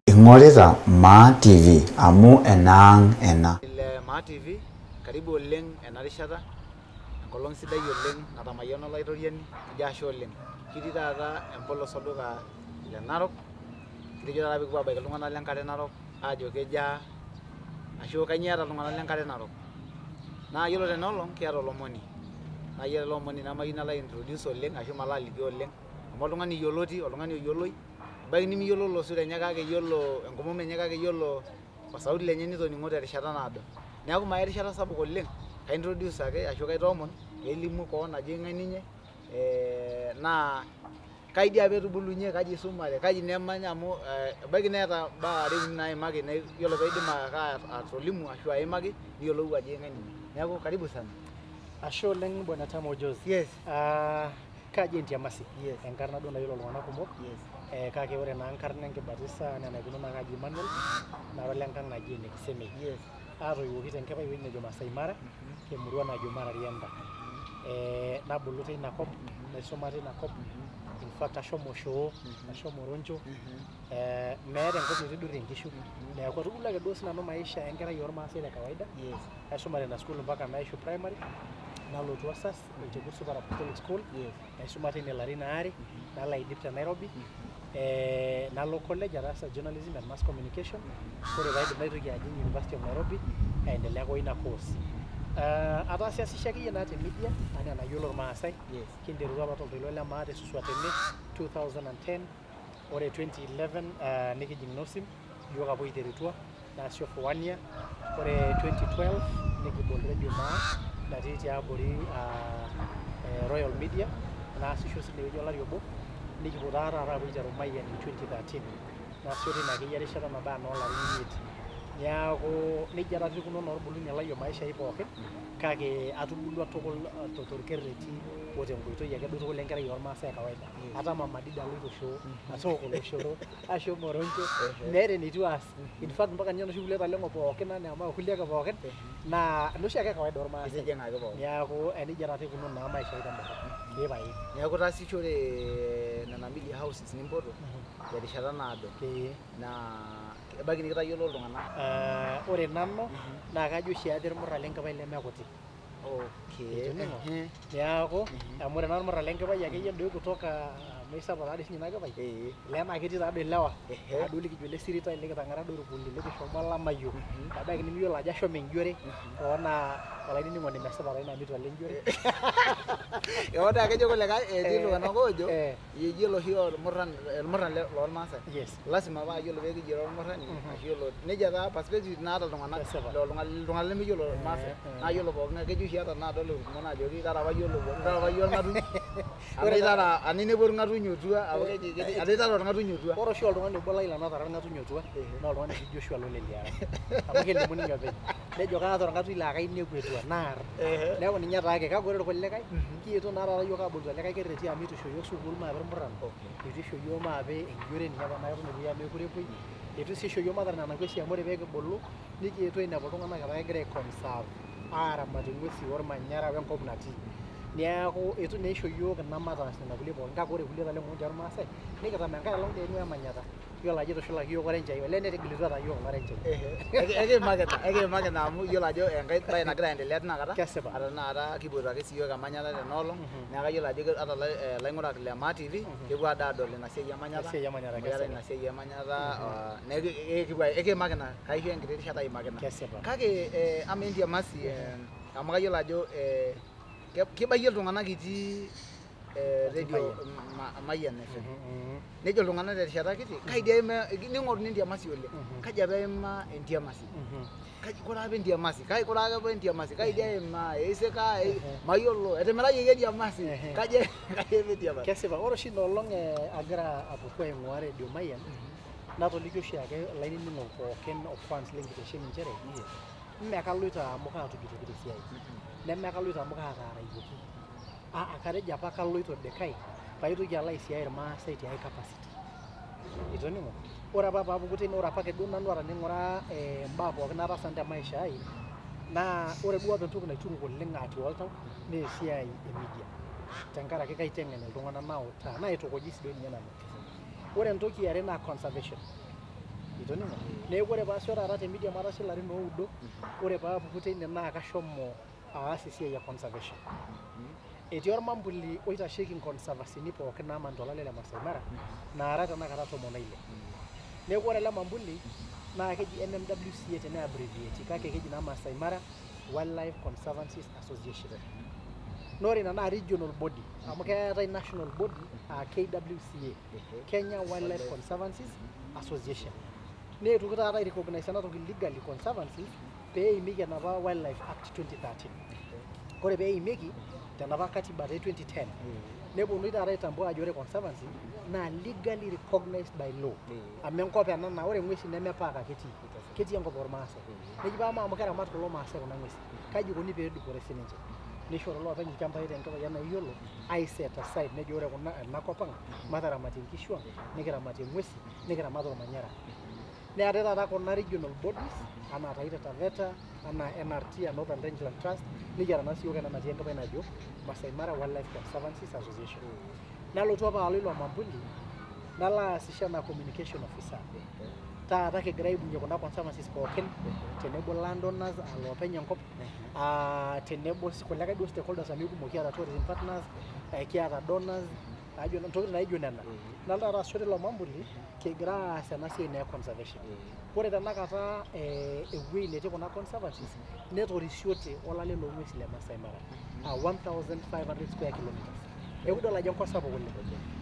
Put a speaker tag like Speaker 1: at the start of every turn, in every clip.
Speaker 1: Ing'orita Maa TV amu enaang' ena.
Speaker 2: Le Maa TV, karibu oleng ena rishata, enkolong sidai oleng natamayiana Olaitoriani, kijo ashe oleng. Kitii taata empolos olduka le Narok, kitejo taata peekipuo abaiki iltung'anak lenkare Narok aajo kejaa ashu kainyoo eeta iltung'anak lenkare Narok. Naa yiolo tena olong kiata olomoni, naa yiolo ele omoni nemayieu nalo ai introduce oleng ashu malo alikio oleng amu oltung'ani yioloti, oltung'ani oyioloi, ebaiki nimiyiololo osura enye kake iyiolo enkomom enye kake iyiolo osauti lenye nitoning'o terishata naado. Neeku maya erishata sapuk oleng, kai introduce ake ashu kaitoomon pelimu koon ajo ing'ae ninye, naa kai dii apa etubulunye, kaji isumare, kaji nemanya amu ebaiki neeta imbaa are uni naimaki yiolo peidim ake atolimu ashu aimaki niyiolou ajo ing'ae ninye. Neeku karibu sana.
Speaker 3: Ashe oleng Bwana Tamo Jozi.
Speaker 2: Yes.
Speaker 3: Kaji Entiamasi.
Speaker 2: Yes.
Speaker 3: Enkarna duo nayiolo iltung'anak kumok.
Speaker 2: Yes.
Speaker 3: Kake ore naa nkarna enkibatisa anaa enaikununo naa kaji Emmanuel, nara ole nkang' naji ene Kisemei.
Speaker 2: Yes.
Speaker 3: Aatoiwuoki tenkepai ewueji nejo Masai Mara, emurua najo Mararianda. Nabulu teina kop, naisuma teina kop. In fact ashomo shoo, ashomo Roncho. Meeta enkop neitu aidurie inkishu. Neeku atubulua ake duo sinanu maisha enkerai ormaasai le kawaida.
Speaker 2: Yes.
Speaker 3: Aisuma teina sukuul mpaka naishu primary, nalotu Asas, Olchekut Super Apostolic School.
Speaker 2: Yes.
Speaker 3: Naisuma teine ilarin aare, nalo aidip te Nairobi. Nalo college ataasa journalism and mass communication. Ore paidip naitoki ajing University of Nairobi, aendelea ake oina course. Ataasishe akeyie naa te media anaa enayiolo irmaasai.
Speaker 2: Yes.
Speaker 3: Kinterutua apa toltoilo le Maa te Suswa tene 2010. Ore 2011 nikijing Nosim, iyiok apa oiterutua, naasisho for one year. Ore 2012 nikibol Radio Maa natii tiabori Royal Media, naasisho sinye olari obo. Nikipuo taa taata apuo aiteru Mayian in 2013. Naasisho teina akeyie rishata naba anaa olarin imiet. Niaku nejia taa ikununo naa orbulunye lai o maisha ai pookin, kake atubulua tukul torkerreti o tenkoitoi ake duo tukul enkerai ormaasai e kawaida. Atama madida aloito shoo, atooko oloshoro, ashomo Roncho, meeta eneitu aas. In fact mpaka ninye inoshi kulie taleng'o pookin anaa ama kulie ake pookin, naa inoshi ake kawaida ormaasai.
Speaker 2: Itijing'a ake pookin.
Speaker 3: Niaku nejia taata ikununo naa maisha ai tendorrop. Ee pae.
Speaker 2: Neeku itaasishore nena media houses nimpoto terishata naado.
Speaker 3: Ee.
Speaker 2: Naa ebaiki nikitayiolo iltung'anak.
Speaker 3: Ore nanu naa kajo oshi ajo irmurra lenkipai lemekuti.
Speaker 2: Okay.
Speaker 3: Itoning'o? Niaku amu ore naa irmurra lenkipai akeyie doi kutoka amu isapuk taadoi sinye ina kipai. Lee naa ketii taadoi ilewa. Taadoi likijo ile Siritai likitang'ara doi irpuli likishomo Lamayio. Ebaiki nimiyiolo ajo ashomo Enjore hoo naa olainining'oni mesipa taa ina amu eitu alo Enjore.
Speaker 2: Eoo taa kejo kulikae etii iltung'anak oojo iyiolo oshi irmurran lormaasai.
Speaker 3: Yes.
Speaker 2: Lasima paa yiolo pee kijo ira ormurrani ashu yiolo nejia taa perspective naata iltung'anak iltung'anak lemeyiolo irmaasai. Naa yiolo pookin ng'ae kejo oshi ata naadol irkumok naajoki tara apa yiolo tara apa iyie orng'atuny amu itara eninepu orng'atuny otua amu keji ata itara orng'atuny otua.
Speaker 3: Ore oshi oltung'ani obo lai lanu otara orng'atuny otua naa oltung'ani oji Joshua Loleliara. Amu kelimu ninye openy. Nejo kaata orng'atuny laa kainepu etua naar. Neeku ninye taake kake ore irkulikae kietuo naa taata iyiok aabolu tolikae kerreti amu eitu isho iyiok sukuul maape irmurran. Eitu isho iyiok maape Enjore ninye apa naa eton epuoi amu meekure epuoi. Eitu sii isho iyiok matar nena ng'uesi amu ore pee kibulu nikietuo ainepu iltung'anak etaa kegira ai conserve aaramat ing'uesi ormanyara wenkop natii. Niaku eitu naa isho iyiok ina mataas nena kulie pookin kake ore kulie taleng'o ninche ormaasai nikitama enkae olong dii aing'ua emanyata. Iyiolo ajo itushulaki iyiok orenchai olee netigilituo taa iyiok ilo renchai.
Speaker 2: Ekiimaki ina amu iyiolo ajo enkae bae nagira aendelea tinakata.
Speaker 3: Kesipa.
Speaker 2: Ata tenakata kipoito ake siyiok emanyata tena olong. Neeku kayiolo ajo ata ilaing'urak le Maa TV kepuo ade aadol ina siai emanyata.
Speaker 3: Esiai emanyata,
Speaker 2: Amu keetae
Speaker 3: kesipa.
Speaker 2: ina siai emanyata, neeku ekiimaki ina, kaisho enkiti rishata aimaki ina.
Speaker 3: Kesipa.
Speaker 2: Kake amaa Entiamasi amu kayiolo ajo kibayie iltung'anak itii radio Mayian FM. Nejo iltung'anak terishata kiti, kai dii eima ning'oruni Entiamasi oleng. Kaji apa eima Entiamasi? Kaji kore apa Entiamasi? Kai kore apa Entiamasi? Kai dii eima? Eisika mayiolo. Etimirakaki Entiamasi. Kaji eima Entiamasi?
Speaker 3: Kesipa. Ore oshi ina olong agira apuku aing'ua Radio Mayian, natolikio oshiake ilainining'ok pookin o fans lenkitesheni nchere, mme kaloito amu kaatujutoki tesiai, nemekaloito amu kaataarayioki. Katejo apa kaloito Dekai paitoki alo aisiaya irmaasai tiai capacity. Itoning'o? Ore apa paapuku teine, ore apake duo nanu ata ning'uraa imbaa pookin nataasa te maisha ai, naa ore duo apa entoki naituruk oleng atii oltau naa esiai e media. Tenkaraki kaiteng'en iltung'anak nautaa naitukuji sii doi ninye nanu. Ore entoki are naa conservation. Itoning'o? Neeku ore paasisho taata te media mataasisho ilarin oudo, ore paapuku teine naa kashomo aas esiai e conservation. Etii ormambuli oitasheki inconservancini pookin naamanita olale le Maasai Mara naara tenakata 16. Neeku ore ele mambuli naa keji MMWCA tene abbreviate kake keji naa Maasai Mara Wildlife Conservancies Association. Naa ore ina naa regional body amu keetae national body aa KWCA, Kenya Wildlife Conservancies Association. Neetuoki taata airecognize ena toki legally conservancies pee eimieki enapa Wildlife Act 2013. Ore pee eimieki tenapa katiba te 2010 neponunui taata aitambua ajo ore conservancy naa legally recognized by law. Amu enkop ena naa ore ng'uesi neme park ake etii, ketii enkop ormaasai. Neji paa amu keramat kulo maasai kuna ng'uesi, kaji ikoni pee edupore sininche? Nishoru iloopeny ilchambai tenkipaji enaa iyiolo ai set aside nejo ore kuna ena kop ang mataramatie inkishu ang, nikiramatie ing'uesi, nikiramat ormanyara. Neetae taata kuna regional bodies anaa Taita Taveta, anaa NRT aa Northern Rangeland Trust, nikiata naa siyiok ena natii enkipai najo Maasai Mara Wildlife Conservancies Association. Nalotu apa alo ilo mambuli nalo aasisho anaa communication officer. Taata kigira aibung'ie kuna conservancies pookin tenebo landowners aa loopeny enkop, tenebo kulikae duo stakeholders amu ikumok, kiata tourism partners, kiata donors, ajo ntokitin naijo nena. Nalo taata aasisho tilo mambuli kigira aas ena siai naa e conservation. Ore tenakata ewuei netii kuna conservancies netorisiote olale loong'uesi le Maasai Mara aa 1500 square kilometers. Neeku idol ajo enkop sapuk oleng.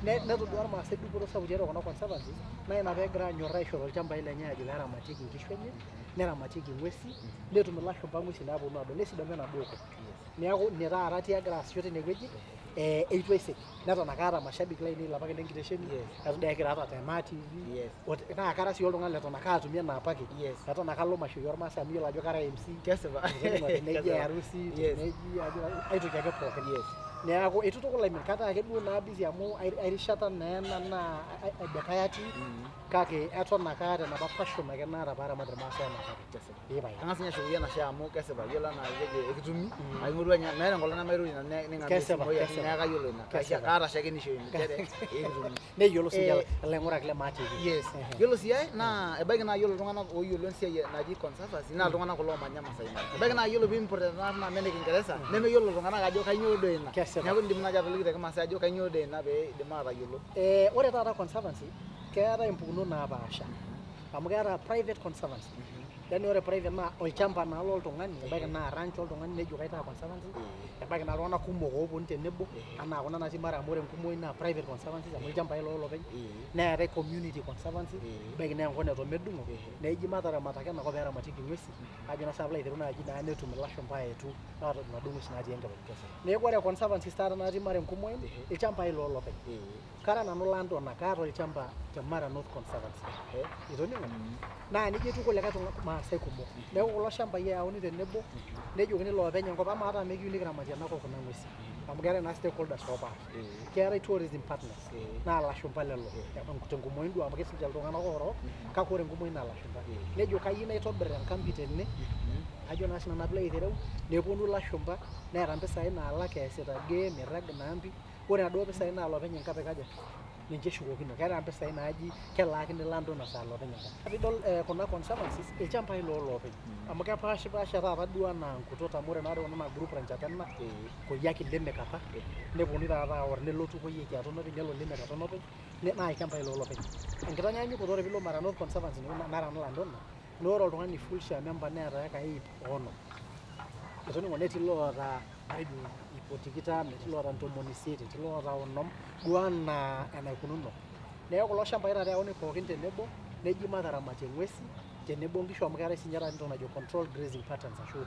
Speaker 3: Netodua irmaasai dupoto sapuk tiatua kuna conservancies naa ina peegira anyorraa aishoru ilchambai lenye ajo peeramatieki inkishu enye, neramatieki ing'uesi, netum ilashumba ng'uesi naaponu aadol nesidanu enaduo kop. Neeku ine taata atii agira aasisho tinewueji, eitu aisik neton ake aata mashabiki lainei lapake lenkitesheni, eton dii egira ata te Maa TV, naa kara sii oltung'ani leton ake atumie enaa apake, eton ake alo mashoi ormaasai amu iyiolo ajo kara MC, teneji harusi, teneji ajo aitoki ake pookin. Neeku eitu tukul aimin, kataa ake duo naa busy amu erishata naa ena naa aidekaya atii, kake eton ake aata enapa passion ake naata paaramat irmaasai enaa apake. Ee pae.
Speaker 2: Ang'as ninye ashukoki enashe amu kesipa yiolo enaa kejo ekitumi aing'orua ninye meeta enkolong nemairorie nanu ning'amu esimu ai neeku kayiolo ina kaata shakenisho nchere ekitumi.
Speaker 3: Neyiolo sii ilaing'urak le Maa TV.
Speaker 2: Yes. Yiolo sii ai naa ebaiki naa yiolo iltung'anak ooyiolo esiai naji conservancy naa iltung'anak kulo oomanya Maasai Mara. Ebaiki naa yiolo piimput ena arna amu ene Kiingereza nemeyiolo iltung'anak ajo kainyoo doi ina. Neeku indim naaji atoliki te kimaasai ajo kainyoo doi ina pee eidim aatayiolo.
Speaker 3: Ore taata conservancy keetae impukunot napaasha amu keeta private conservancy. Yani ore private naa olchamba naa loltung'ani, ebaiki naa ranch oltung'ani nejo kaitaa conservancy, ebaiki naa iltung'anak kumok ooponu tenebo anaa kuna natii Mara amu ore enkumoi naa private conservancies amu ilchambai loolopeny. Neetae community conservancy, ebaiki naa enkop neton medung'o neji mataramat ake enakop peeramatieki ing'uesi, ajo naa sinanu piilo aitereu naaji naa netum ilashumba aetu aatodol inaduo ng'uesi natii enkipai. Neeku ore conservancies taata natii Mara enkumoi ilchambai loolopeny. Kara nanu landowner, kaata olchamba te Mara North Conservancy. Itoning'o? Naa nejia etiu kulikae maasai kumok. Neeku kulo shambai eyauni tenebo nejokini iloopeny enkop amaa taa mekiyieu nikiramatie enakop kuna ng'uesi amu keetae naa stakeholders oopaasha. Keetae tourism partners naa ilashumba lelo tenkumoi duo amu ketii sinche iltung'anak orook kake ore enkumoi naa ilashumba. Nejo kayieu naitobir enkambi tene, ajo naa sinanu piilo aitereu, neponu ilashumba neeta mpisai naalak eesita game, irrag ina ambi, ore inaduo pisai naa ilopeny enkap ikaja ninche eshukokino. Keeta mpisai naaji kelaakini landowners aa ilopeny enkop. Piidol kuna conservancies ilchambai looloopeny amu kepaashipaasha taata duo anaa nkutot amu ore naatoi kuna naa group ranch apa ena, Koyiaki Lemek apa, neponunui taata aor nelotu Koyiaki aton openy nelo Lemek aton openy naa ilchambai loolopeny. Enkitanyanyukoto ore piilo Mara North Conservancy nara nanu landowner naa ore oltung'ani full share member neeta ekai ip oonom. Itoning'o netii loota matejo 120, etii loota 80, etii loota 50 duo anaa enaikununo. Neeku kulo shambai taata eyauni pookin tenebo neji mataramatie ing'uesi tenebo nkishu amu keetae sinye taata entoki najo controlled grazing patterns ashu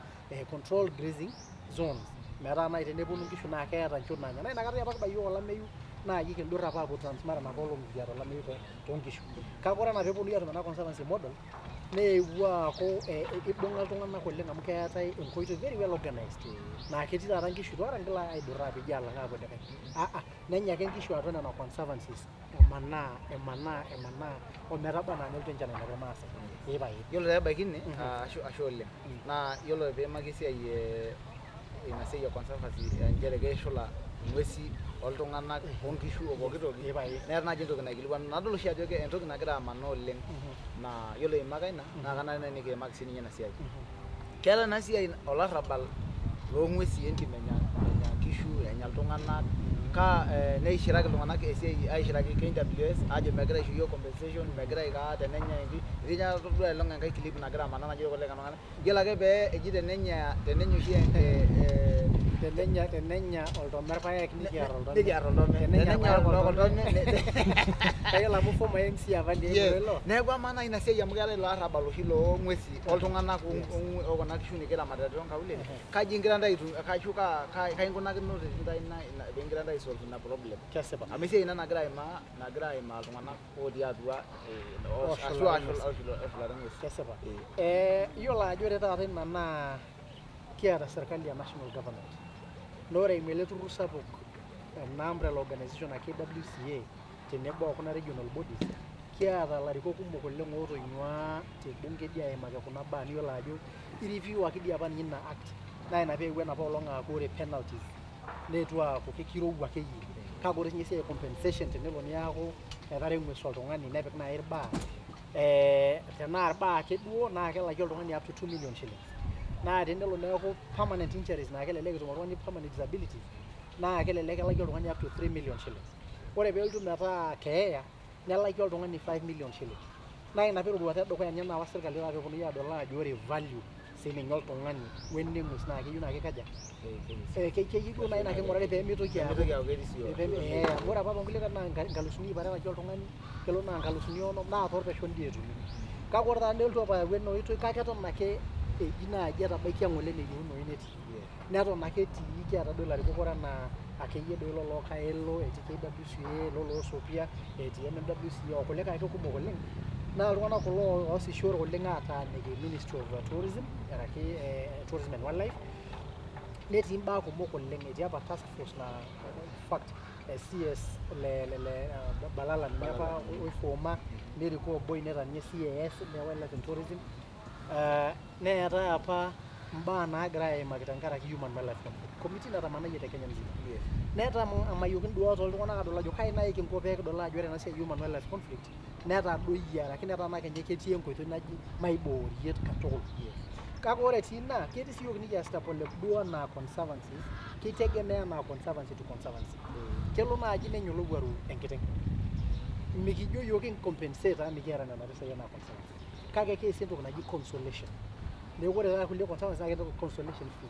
Speaker 3: controlled grazing zones metaa naaji teneponu nkishu naa keeta nchot naanya. Naa inakata apa kiba yiok olameyu naaji kindur apa aapuo Transmara napa olong'i kiata olameyu toonkishu. Kake ore enaa peeponunui aatum ena conservancy model neewuo aaku ibung'a iltung'anak oleng amu keetae enkoitoi very well organized naa ketii taata nkishu itu aikata ingila aidurraa piijo alang aapuo likae. Nenya ake nkishu atua nena conservancies emanaa emanaa emanaa ometaba anaa nelotu enchan ainepu irmaasai. Ee pae.
Speaker 2: Yiolo taa ebaiki ine ashe oleng naa yiolo piimaki esiai ina siai e conservancy nchere keshula ng'uesi oltung'anak onkishu opooki toki neeta naaji entoki naikilikuanu nadol oshi ajo entoki nagira amanaa oleng naa yiolo eimaka ina naa kanare naaji nikiimaki sininye ina siai. Keeta ina siai olarrabal loong'uesi entim enya nkishu enya iltung'anak kaa neishiraki iltung'anak esiai aishiraki KWS ajo megira aisho iyiok compensation megira aikaa tenenya etii ninye atodua elong enkae clip nagira amanaa najo kulikae tung'anak yiolo ake pee eji tenenya oshi
Speaker 3: tenenya oltome irpaek nikiar oltome
Speaker 2: tenenya oltome
Speaker 3: kayiolo amu former MC apa ilo.
Speaker 2: Neeku amaa naaji ina siai amu keetae ilo arrabal oshi loong'uesi oltung'anak okuna kishu nikiramatita toonkaulele kaji ingira ntae ashu kai inkunakinote ntae ina pee ingira ntae aisolve ina problem?
Speaker 3: Kesipa
Speaker 2: amu esiai ina nagira aimaa iltung'anak otii atua ashu oshulare ng'uesi.
Speaker 3: Kesipa. Yiolo ajo ore taata ina naa kiata serkali ya national government naa ore eimu ele turrur sapuk ena umbrella organization a KWCA tenebo o kuna regional bodies kiata ilarikok kumok oleng ootonyuaa te bunge dii aimaki kuna baa niyiolo ajo ireview-aki dii apa ninye ina act naa ina peewuo enapa olong aaku ore penalties neetuo aaku kirowua akeyie kake ore sinye esiai e compensation tenelo niaku etara eng'ues oltung'ani nepik naaji irbaa tenaa irbaa ake duo naa kelaki oltung'ani up to 2 million shillings naa tenelo neeku permanent injuries naa kelelek etum oltung'ani permanent disabilities naa kelelek elaki oltung'ani up to 3 million shillings. Ore peelotu metaa keeya nelaki oltung'ani 5 million shillings. Naa ina pee eroruata edukuya ninye naawa sirkali taata peeponunui aadol ajo ore value sininye oltung'ani weneng'ues naa keyieu naa kikaja keyieu duo naaji naa king'urari pee mitoki aaku amu ore apa toonkulie katitin naa 200,000 elaki oltung'ani kelo naa 50,000 naa toorpeshon dii etumi. Kake ore taata nelotu apa ayau ena oitoi kake eton ake eji naaji etabaikia ng'ole eneyieunoi netii. Neton ake etii kiata duo ilarikok ore enaa akeyie doi ilo loo Kaelo etii KWCA ilo loo Sopia etii MMWCA okulikae ake kumok oleng naa iltung'anak kulo oosishore oleng aataaniki Ministry of Tourism araki Tourism and Wildlife netii imbaa kumok oleng etii apa task force naa in fact CS le Balala ninye apa oifooma nerikoo Boinnet ninye CAS le Wildlife and Tourism neetae apa mbaa naagirai aimaki tenkaraki human wildlife conflict committee natamanayie te Kenya mzima. Netamayiokini duo tooltung'anak adol ajo kai naaji kinko pee kidol ajo ore ena siai human wildlife conflict netadoyie araki netaa naa kenya ketii enkoitoi naji maiboorie katukul. Kake ore etii ina ketii sii iyiok nikiasita pole duo anaa conservancies keitegemea anaa conservancy to conservancy. Kelo naaji nenya olowuaru enkiteng' mikijo iyiok kincompensate amu mikiata nena pisai anaa conservancy kake keesi entoki naji consolation. Neeku ore taata kulie conservancies naa keeta consolation fee.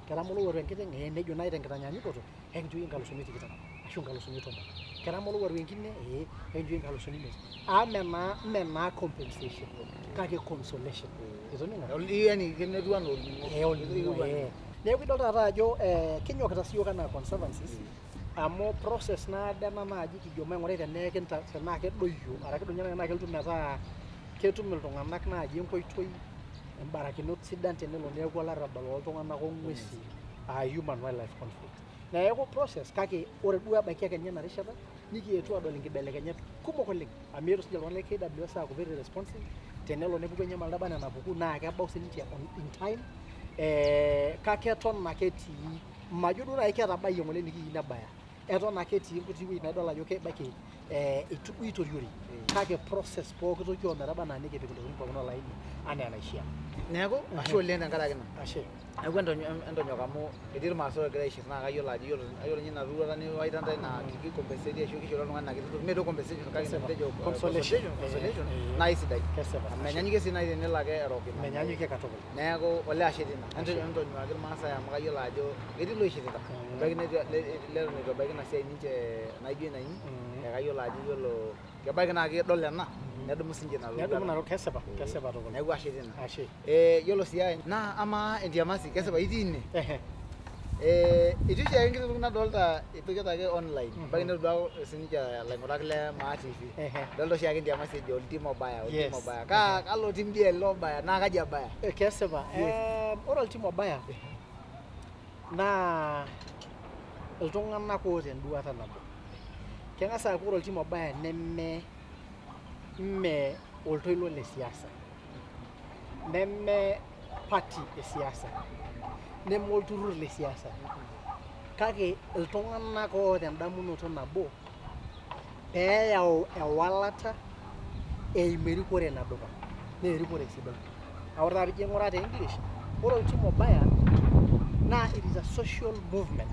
Speaker 3: Ketama olowuaru enkiteng' nejo naaji tenkitanyanyukoto ekincho iyie 20,000 ashu 10,000. Ketama olowuaru enkine ekincho iyie 5,000. Amu mme naa compensation kake consolation. Itoning'o?
Speaker 2: Yani kenetiu anaa olning'o.
Speaker 3: Neeku idol taata ajo kinyokita sii iyiok anaa conservancies amu process naado ena naaji kijo maing'urai tenaa kedoyio araki doi ninye tenaa kelotu metaa ketum iltung'anak naaji enkoitoi imbarakinot sidan tenelo neeku olarrabal ooltung'anak ong'uesi aa human wildlife conflict. Neeku process kake ore duo ebaiki ake ninye ena rishata nikietuo adol inkibelekenyat kumok oleng amu eetuo sinche iltung'anak le KWS aaku very responsive tenelo nepuku enyamali naba enaa enapuku naa kebau sininche in time kake eton ake etii majo duo naaji ketabayie ng'ole enikiyieu nebaya eton ake etii nkuti wuejitin naidol ajo kebaiki eitu duo itoriori kake process pooki toki ometaba enaa nikipik intokitin pookin olaini anaa enaishiaa.
Speaker 2: Neeku ashe oleng tenkaraki ina.
Speaker 3: Ashe.
Speaker 2: Neeku entonyok amu etii irmaasai oogira aishir naa kayiolo ajo yiolo ninye ina roruata niwaita ntae naa kicompensate ashu kishori oltung'ani ina kiti toki mee compensation kake nitejo
Speaker 3: Consolation.
Speaker 2: Consolation naa aisidai.
Speaker 3: Kesipa.
Speaker 2: Amu menyanyukie sii naaji tenelo ake erok ina.
Speaker 3: Menyanyukie katukul.
Speaker 2: Neeku olee ashe tina. Entonyuaki irmaasai amu kayiolo ajo ketii iloishirita. Ebaiki leton eitu ebaiki ina siai ninche naijo ina inyi. Kayiolo ajo yiolo kebaiki naa kedol ena nedumu sinche ina roruata.
Speaker 3: Nedumu ina kesipa. Kesipa tukul.
Speaker 2: Neeku ashe tina.
Speaker 3: Ashe.
Speaker 2: Yiolo sii ae naa amaa entiamasi kesipa itii ine. Etii oshiake enkiti toki nadolta ipikita ake online ebaiki netodua sininche ilaing'urak le Maa TV. Idolta oshiake entiamasi ejo oltim obaya oltim obaya. Kalo tim dii ele obaya naa kaji ebaya?
Speaker 3: Kesipa. Ore oltim obaya naa iltung'anak oota enduata nabo. Keng'as aaku ore oltim obaya neme mme oltoilo le siasa neme party e siasa neme olturrur le siasa. Kake iltung'anak oota endamunoto nabo peeyau ewalata eimu erikore nadupa naa erikore sidai. Ore taa piijo aing'uraa te English, ore oltim obaya naa it is a social movement.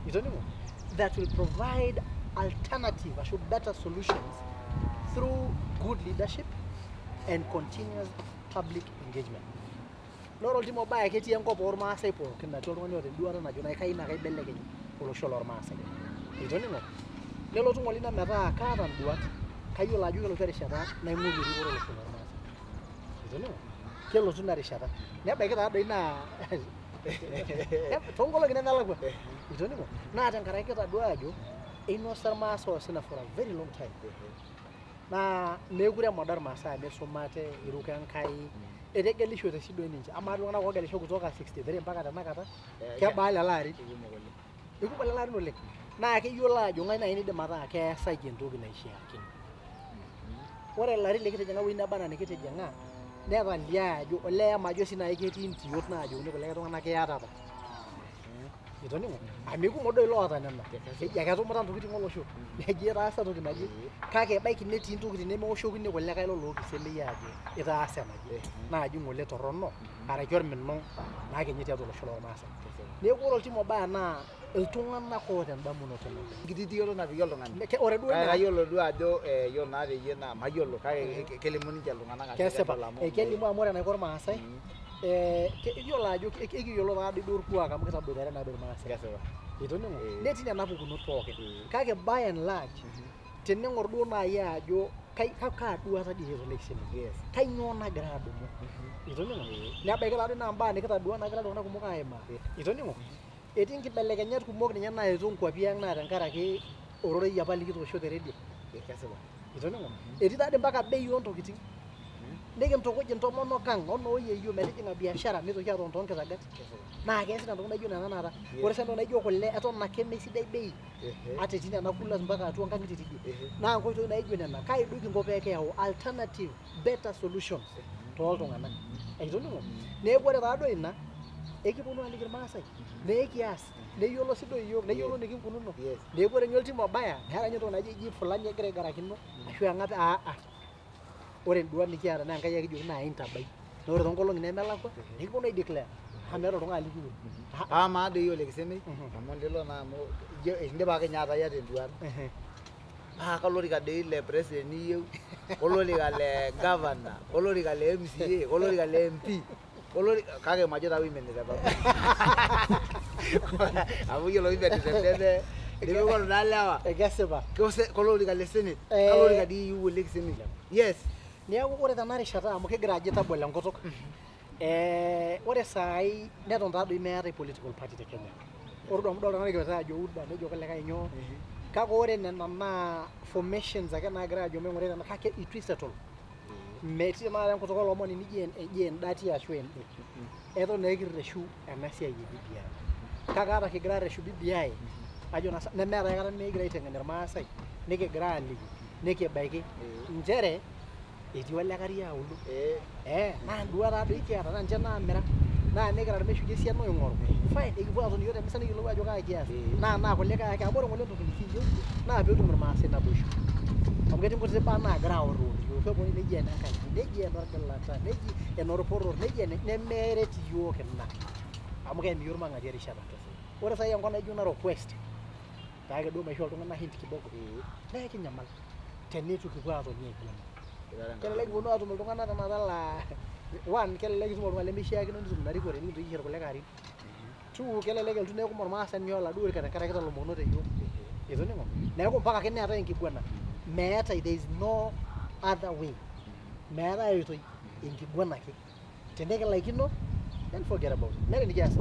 Speaker 3: Itoning'o? That will provide alternative ashu better solutions through good leadership and continuous public engagement. Naa ore oltim obaya ketii enkop ormaasai pookin natii oltung'ani oota enduata najo naa kayieu naa kaibelekeny olosho lormaasai. Itoning'o? Nelotu ng'ole ina metaa kaata induat, kayiolo ajo kelotu erishata naing'oru erikore olosho lormaasai. Itoning'o? Kelotu ina rishata. Nebaiki taa doi naa toonkolong'i nemelakua. Itoning'o? Naa tenkaraki kitadua ajo einosa irmaasai osina for a very long time. Naa meekure emoda irmaasai amu isumate, iruko Enkai, etegelishote sii doi ninche. Amaa iltung'anak oogelisho kutoka 63 mpaka tenakata, kebaa lelo arin? Ikumok lelo arin oleng. Naa keyiolo ajo ng'ae naaji naidim ataa keesaki entoki naishiakino. Ore ilarin likitijing'a wueji neba enaa nikitijing'a, netalia ajo olee majo sii naaji ketii intiot naajokini kulikae tung'anak iyatata. Itoning'o? Amu ikumok doi loota nena. Keji ake etumuta ntokitin olosho, neji etaasa toki naje, kake ebaiki netii ntokitin nemeoshokini kulikae lolookisemei aajo itaasa enaje. Naaji ng'ole torrono araki orminong naa kenye tiatua olosho lormaasai. Neeku ore oltim obaya naa iltung'anak oota endamunoto nabo.
Speaker 2: Enkiti tioto napiki oltung'ani.
Speaker 3: Ore duo
Speaker 2: Kake
Speaker 3: ina
Speaker 2: kayiolo duo ajo yiolo naa teyie naa mayiolo kake kelimu ninche iltung'anak ajo
Speaker 3: kesipa.
Speaker 2: kedol amu
Speaker 3: Kelimu amu ore enaiko irmaasai, iyiolo ajo ekiyiolo taadoi duo orkuak amu kitaboitare naa doi irmaasai.
Speaker 2: Kesipa.
Speaker 3: Itoning'o?
Speaker 2: Eh.
Speaker 3: Netii nena pukunot pookin.
Speaker 2: Eh.
Speaker 3: Kake by and large, tening'or duo naaji ajo kaa duata dii eeta olekisemi.
Speaker 2: Yes.
Speaker 3: Kainyoo nagira adumu. Itoning'o?
Speaker 2: Eh.
Speaker 3: Nebaiki taadoi naa mbaa nikitadua nagira iltung'anak kumok aimaa. Itoning'o? Etii nkibelekenyat kumok ninye naetuo nkuapi ang' naa tenkaraki ororei apa likitoosho te redio.
Speaker 2: Kesipa.
Speaker 3: Itoning'o? Etii taadoi mpaka bei oontokitin. Nikintukuj intomonok ang' onooyieyio metijing'a biashara mitoki aton toonkitagat.
Speaker 2: Kesipa.
Speaker 3: Naa keesita ntokitin naijo nena taata.
Speaker 2: Yes.
Speaker 3: Ore sii entoki naijo kule eton ake mesidai bei.
Speaker 2: Ehe.
Speaker 3: Ata etii nena coolers mpaka atua nkang'itie tidie.
Speaker 2: Ehe.
Speaker 3: Naa nkoitoi naijo nena. Kai duo kinko pee kiyau alternative better solutions tooltung'anak. Itoning'o? Neeku ore taadoi ina ekiponu aliki irmaasai. Neekias. Neyiolo sii doi iyiok, neyiolo nikinkununo.
Speaker 2: Yes.
Speaker 3: Neeku ore ninye oltim obaya, meeta ninye entoki naji eji fulani egira aigarakino ashu eng'ape aa. Ore induat nikiata naa Enkai ake kijoki naa intabai. Naa ore toonkolong'i nemelakua, nikiponu ai declare. Amu meeta oltung'ani likiure.
Speaker 2: Amaa doi olekisemei
Speaker 3: Mhm.
Speaker 2: amu lelo naa amu ijo indipa ake ninye ataa iyata enduata. Paa kolorika doi le president iyieu, kolorika le governor, kolorika le MCA, kolorika le MP, kolorika kake majo taa women rep amu yiolo women rep neme neming'oru naa lewa.
Speaker 3: Kesipa.
Speaker 2: Kolorika le senate,
Speaker 3: Eh.
Speaker 2: kolorika dii iyieu olekisemei. Yes.
Speaker 3: Neeku ore tena rishata amu kigira ajo tabolo enkutuk. Ore saai neton taadoi meetae political party te Kenya. Ore duo amu idol tenakata ajo UDA nejo kulikae nyoo. Kake ore nena naa formations ake naagira ajo maing'urai tena kake itu isettle. Metii tenakata enkutuk olomoni nijo eji endati ashu ende. Eton naa ekirreshu ena siai e BBI. Kake ata kigira arreshu BBI, ajo naa nemeeta aikata nemekigira aiteng'en irmaasai, nikigira aliki, nikibaiki nchere etii olikaria aulo. Naa induat taadoi kiata naa ninche naamira. Naa nikira irmeshuki esiana oing'oru. Fine, ekipuo aatoni iyiok temisa nikiyiolou ajo kaa kias.
Speaker 2: Eh.
Speaker 3: Naa kulikae ake amu ore ng'ole entoki nikiyieu naa peetum irmaasai naboisho. Amu ketii nkutiti baa naagira aorrior iyiok. Keponunui neji enenkaji, neji enorgilata, neji enorporor, neji ene nemeret iyiok ina. Amu keim iyiok irmang'ati erishata. Ore saai enkop naijo Narok West, taake duo maishoo iltung'anak hint kidogo, naa ekinyamal teneitu kipuo aatoni aiguana. Kelelek kiponu aatum iltung'anak tenakata laa one, kelelek itum oltung'ani lemeishiakino netum ina rikore nikintoki aisho irkulikae arin. Two, kelelek elotu neeku ormaasani oladuo orika tenkaraki kitalomokonote iyiok. Itoning'o? Neeku mpaka ake neetae enkiguana. Meetae, there is no other way. Meetae oitoi, enkiguana ake. Tenikilaikino, then forget about it. Meeta enikias.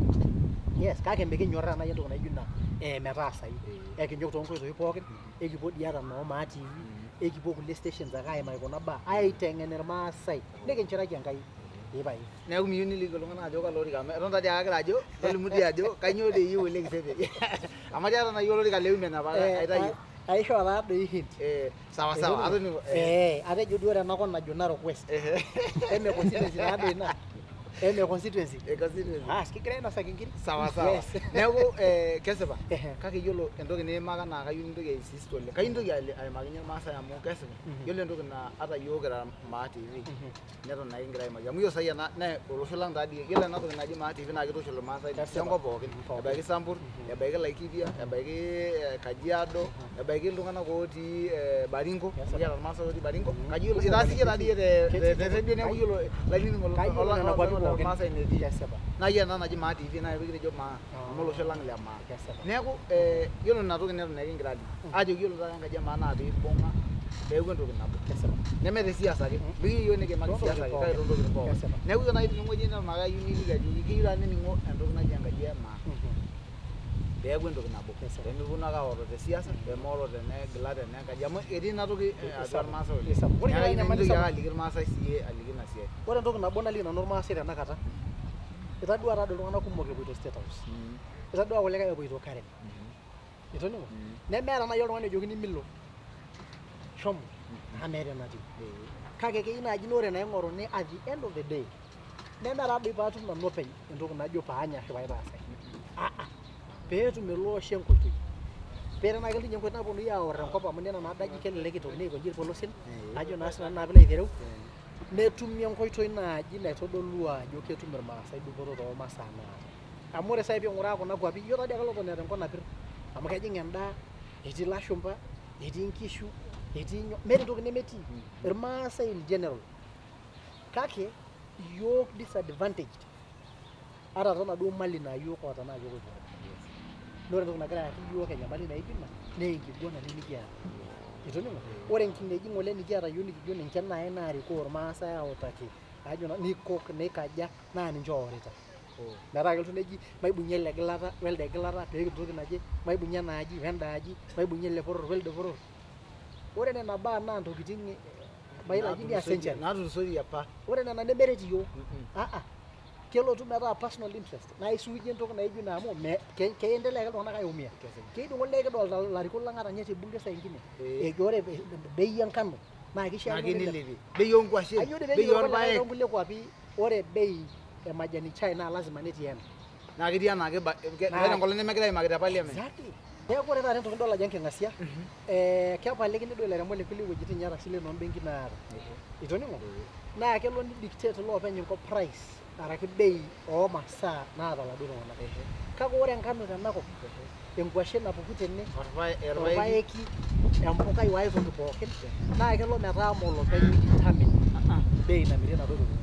Speaker 3: Yes, kake mikinyoraa naaji entoki naijo ina metaasayu. Ekinyok toonkoitoi pookin, ekipuo dii ata noo Maa TV, ekipuo kulie stations ake aimaki kuna baa, aiteng'en irmaasai, nikinchiraki Enkai. Ee pae.
Speaker 2: Neeku miyieu niliki iltung'anak ajo kalo orika amu eton taadii ake agira ajo tolimu dii ajo kainyoo dii iyieu olekisemei. Amu atii ata naaji olorika le women apa aitayio.
Speaker 3: Aishoo taa doi hint.
Speaker 2: Sawa sawa atoning'o.
Speaker 3: Atejo duo ore enakop najo Narok West.
Speaker 2: Ehe.
Speaker 3: Eme constituency taa doi ina. Eme constituency.
Speaker 2: E constituency.
Speaker 3: Ah, kigira ainosaki inkiri.
Speaker 2: Sawa sawa.
Speaker 3: Yes.
Speaker 2: Neeku kesipa.
Speaker 3: Ehe.
Speaker 2: Kake yiolo entoki niimaka naa kayieu nintoki ainsist oleng. Kayieu nintoki aimakinye irmaasai amu kesipa. Yiolo entoki naa ata yiok kira Maa TV neton naa kigira aimaki amu yiolo sai ena naa olosho lang taadii. Yiolo ena toki naji Maa TV naa kitushul irmaasai
Speaker 3: Kesipa.
Speaker 2: tenkop pookin.
Speaker 3: Pookin.
Speaker 2: Ebaiki Sambur, ebaiki Laikipia, ebaiki Kajiado, ebaiki iltung'anak otii Baringo.
Speaker 3: Kesipa.
Speaker 2: Kiata irmaasai otii Baringo. Kaji yiolo
Speaker 3: Kumok
Speaker 2: itaas iyie
Speaker 3: oleng.
Speaker 2: taadii te
Speaker 3: Ketii
Speaker 2: te redio neeku yiolo lainining'ok
Speaker 3: Kayiolo nena kwapi pookin.
Speaker 2: irmaasai enetii.
Speaker 3: Kesipa.
Speaker 2: Naa yiolo ena naji Maa TV naa kitejo Maa amu olosho lang le Maa.
Speaker 3: Kesipa.
Speaker 2: Neeku yiolo ina toki neton ake kigira aliki. Ajoki yiolo taata enkaji e Maa naa piibung'a peeku entoki nabo.
Speaker 3: Kesipa.
Speaker 2: Neme te siasa ake. Mikiyieu yiok nikiimaki
Speaker 3: Toontokitin
Speaker 2: siasa ake kake
Speaker 3: pookin.
Speaker 2: toontokitin pookin.
Speaker 3: Kesipa.
Speaker 2: Neeku yiolo naaji tenewueji neton ake ayieu niliki ajoki keyieu taata nening'o entoki naji enkaji e Maa peeku entoki nabo.
Speaker 3: Kesipa.
Speaker 2: Pemeponu ake aoro te siasa, pemeoro tenegila tenenkaji amu etii ina toki atua
Speaker 3: Isapuk.
Speaker 2: irmaasai oleng.
Speaker 3: Isapuk. Ore
Speaker 2: Neeku
Speaker 3: naaji
Speaker 2: kayieu
Speaker 3: enyamali
Speaker 2: nintoki ake
Speaker 3: sapuk.
Speaker 2: aliki irmaasai siiyie aliki ina siai.
Speaker 3: Ore entoki nabo naliki nanu irmaasai tenakata, itadua taadoi iltung'anak kumok epoito State House. Itadua kulikae epoito Karen. Itoning'o? Nemeeta naaji oltung'ani ojokini milo. Shomo. Amu meeta enatiu. Kake keyieu naaji naa ore naing'oruni at the end of the day, nemeeta doi paatum nanu openy entoki najo paanya ashu paitaasai. Aa, peetum ele osho enkoitoi. Pee tenaa ketii ninye enkoitoi naponunui aor enkop amu nena naadaji kelelek itokini aikonji irpolosien, ajo naa sinanu naa piilo aitereu, netumi enkoitoi naaji naitodolu ajo ketum irmaasai dupoto toomasaa naata. Amu ore sai piing'uraa kuna kwapi, iyiok taadii ake loton eeta enkop napir. Amu kejing endaa, etii ilashumba, etii inkishu, etii nyoo, meeta entoki nemetii. Irmaasai in general. Kake iyiok disadvantaged ata toonaduo mali naa iyiok oota naa iyiok oiborita. Naa ore entoki nagira ayaki iyiok enyamali naijo ina naa enkiguana nemikiata. Itoning'o? Ore nkineji ng'ole nikiata iyiok nikijo ninche naai naarikoo irmaasai autaki ajo naa nikok nikaja naa ninche oorita. Metaa kelotu neji maibung'ie ele gilata welde gilata pee kitum entoki naje, maibung'ie ena aji wenda aji, maibung'ie ele poror welde poror. Ore nena baa naa ntokitin mayiolo ajo nia century.
Speaker 2: Naatulusoitie apa.
Speaker 3: Ore nena nemeret iyiok. Aa, kelotu metaa personal interest naa isuujie entoki naijo ina amu keendelea ake iltung'anak aiumia. Keiding'o ng'ole kidolta ilarikok lang ata ninye te bunge saa ingine ejo ore bei enkano naa
Speaker 2: Naa
Speaker 3: kishiakino nilep.
Speaker 2: kinilepie. Bei oonkwashen,
Speaker 3: Ayieu doi
Speaker 2: bei
Speaker 3: peyiolo kulikae
Speaker 2: orpaek.
Speaker 3: toonkulie kwapi ore bei e majani chai naa lazima netii ena.
Speaker 2: Naa ketii enaake
Speaker 3: Naa-
Speaker 2: meeta enkolong nemegirai aimaki te parliament.
Speaker 3: Exactly. Neeku ore taata entoki nidol ajo enking'asia, kepalikini doi ilairemok le kulie wuejitin ninye ata isilen oombenkin naata. Itoning'o? Naa kelo nidictate iloopeny enkop price araki bei oomasaa naata iladuo tung'anak. Kake ore enkano tenakop, enkwashen napuku tene,
Speaker 2: Orpaeki.
Speaker 3: orpaeki, empukai o aitoki pookin, naa kelo metaa molopeny oidetermine bei namirie inaduo tokitin.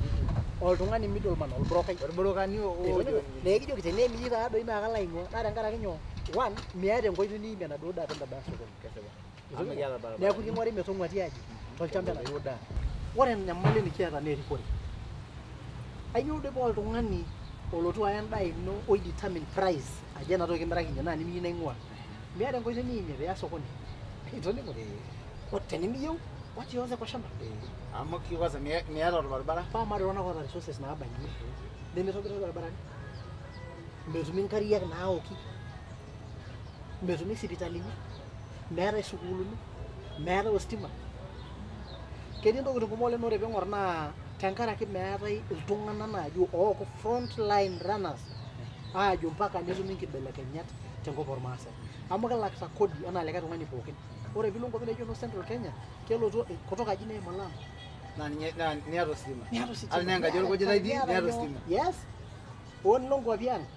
Speaker 3: Oltung'ani middleman, olbrokai.
Speaker 2: Orbrokani
Speaker 3: Itoning'o?
Speaker 2: ojo.
Speaker 3: Naa ekijoki teneemiri taa doi naa kalo aing'ua. Naa tenkaraki nyoo? One, miata enkoitoi niimie enaduo daa pintabaya sokoni.
Speaker 2: Kesipa. Amu mikiata irbaribarani.
Speaker 3: Neeku king'uari metong'uati aji tolchamba enaduo daa. Ore enyamali nikiata naa erikore. Ayieu doi paa oltung'ani olotu aya endaa ino oidetermine price ajo ena toki kimirakinye naa nimiyieu naing'ua. Miata enkoitoi niimie piiya sokoni. Itoning'o? Tenimiyieu wacha ioze kwa shamba.
Speaker 2: Amu kwanza miata orbaribara.
Speaker 3: Paa maata iltung'anak oota resources naabayie nemitobiri irbaribarani, metumi nkariak naaoki, metumi sipitalini, meetae isukuulini, meetae ostima. Ketii ntokitin kumok oleng naa ore piing'or naa tenkaraki meetae iltung'anak naaji ooku front line runners aajo mpaka netumi nkibelekenyat tenkop ormaasai. Amu kilakita kodi enaa likae tung'ani pookin. Ore piilo nkuapi naijo noo Central Kenya, kelotu kutoka aji neimu Lamu.
Speaker 2: Naa ninye naa niata ositima.
Speaker 3: Niata ositima.
Speaker 2: Ata tenaa enkaji orkujita itii
Speaker 3: Niata
Speaker 2: niata
Speaker 3: nyoo.
Speaker 2: ositima.
Speaker 3: Yes. Oo nilo nkuapi ang',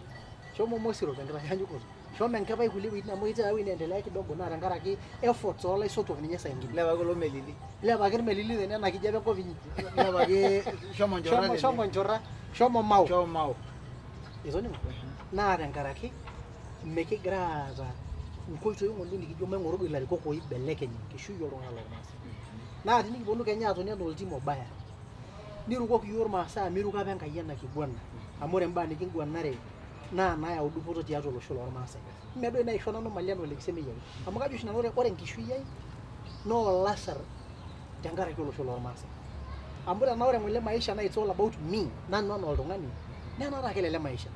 Speaker 3: shomo Mosiro tenkitanyanyukoto. Shomo Enkepai kulie wuejitin amu ketii ewueji naendelea kidogo naa tenkaraki efforts oolaisotuak ninye saa ingine.
Speaker 2: Ilepaki kulo melili.
Speaker 3: Ilepaki irmelili tene ena kijape enkop inyi.
Speaker 2: Ilepaki shomo nchora
Speaker 3: Shomo
Speaker 2: tene.
Speaker 3: shomo nchora, shomo Mau.
Speaker 2: Shomo Mau.
Speaker 3: Itoning'o? Naa tenkaraki mikigira aata nkoitoi ng'ole nikijo maing'oru doi ilarikok oibelekeny enkishui oltung'anak lormaasai. Naa tinikiponu kenya aatoni enaa oltim obaya, nirukoki iyiok irmaasai amu iruko apa Enkai ena kiguana. Amu ore imbaa nikinguanare naa naayau dupoto tiatua olosho lormaasai. Mme doi naisho nanu mali enaa olekisemei ake. Amu kajo oshi nanu ore enkishui ai naa olasar tenkaraki olosho lormaasai. Amu tenaa ore ng'ole maisha naa it's all about me, nanu enaa oltung'ani, naa anaata ake lele maisha.